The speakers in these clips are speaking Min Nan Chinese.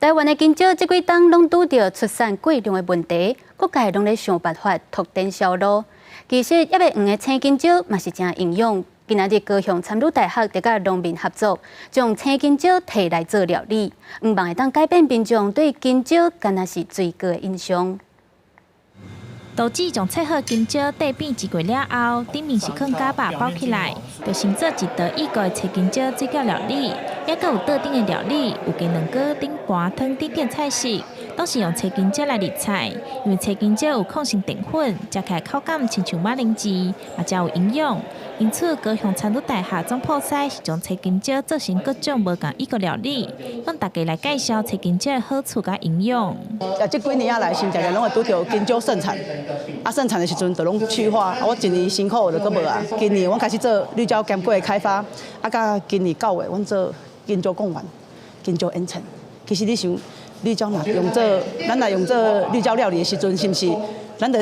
台灣的香蕉這幾冬攏拄著出產過量的問題，各界攏咧想辦法拓展銷路。其實，猶未黃的青香蕉嘛是誠營養。今仔日高雄參與大學佇佮農民合作，將青香蕉提來做料理，向望會當改變民眾對香蕉敢若是水果的印象。刀子將切好香蕉塊變一過了後，頂面是囥膠肉包起來，就成做一道異國的青香蕉水餃料理。猶閣有桌頂的料理，有雞卵糕、頂盤湯等等菜式，攏是用青香蕉來入菜。因為青香蕉有抗性澱粉，食起來口感親像馬鈴薯，嘛誠有營養。因此，高雄參與大學總鋪師是將青香蕉做成各種無仝異國料理，向大家來介紹青香蕉的好處佮營養。啊，這幾年仔來，先常常攏會拄著香蕉盛產，啊盛產的時陣就攏去化，啊我一年辛苦就閣無啊。今年我開始做綠蕉堅果的開發，啊，佮今年9月，阮做香蕉貢丸、香蕉煙腸。其實你想，綠蕉若用做，咱若用做綠蕉料理的時陣，是毋是？咱的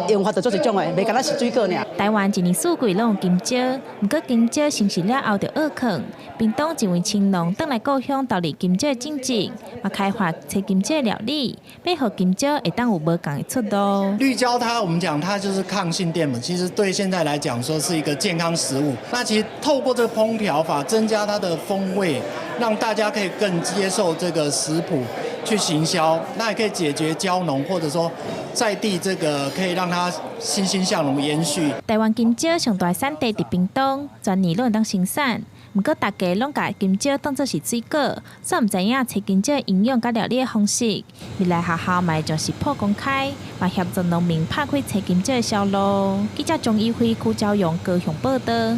用法就做一種的，袂干焦是水果爾。台灣一年四季攏有香蕉，毋過香蕉成熟了後就僫囥。屏東一位青農轉來故鄉投入香蕉的種植，嘛開發青香蕉料理，欲予香蕉會當有無仝的出路。綠蕉它，我們講它就是抗性澱粉，其實對現在來講說是一個健康食物。那其實透過這個烹調法，增加它的風味，讓大家可以更接受這個食譜去行銷，那也可以解決蕉農或者說在地這個可以讓它欣欣向榮延續。台灣香蕉上大產地佇屏東，全年攏會當生產。毋過大家攏共香蕉當做是水果，煞毋知影青香蕉營養佮料理的方式。未來學校嘛會將食譜公開，嘛協助農民拍開青香蕉的銷路。記者鍾一輝、柯昭陽高雄報導。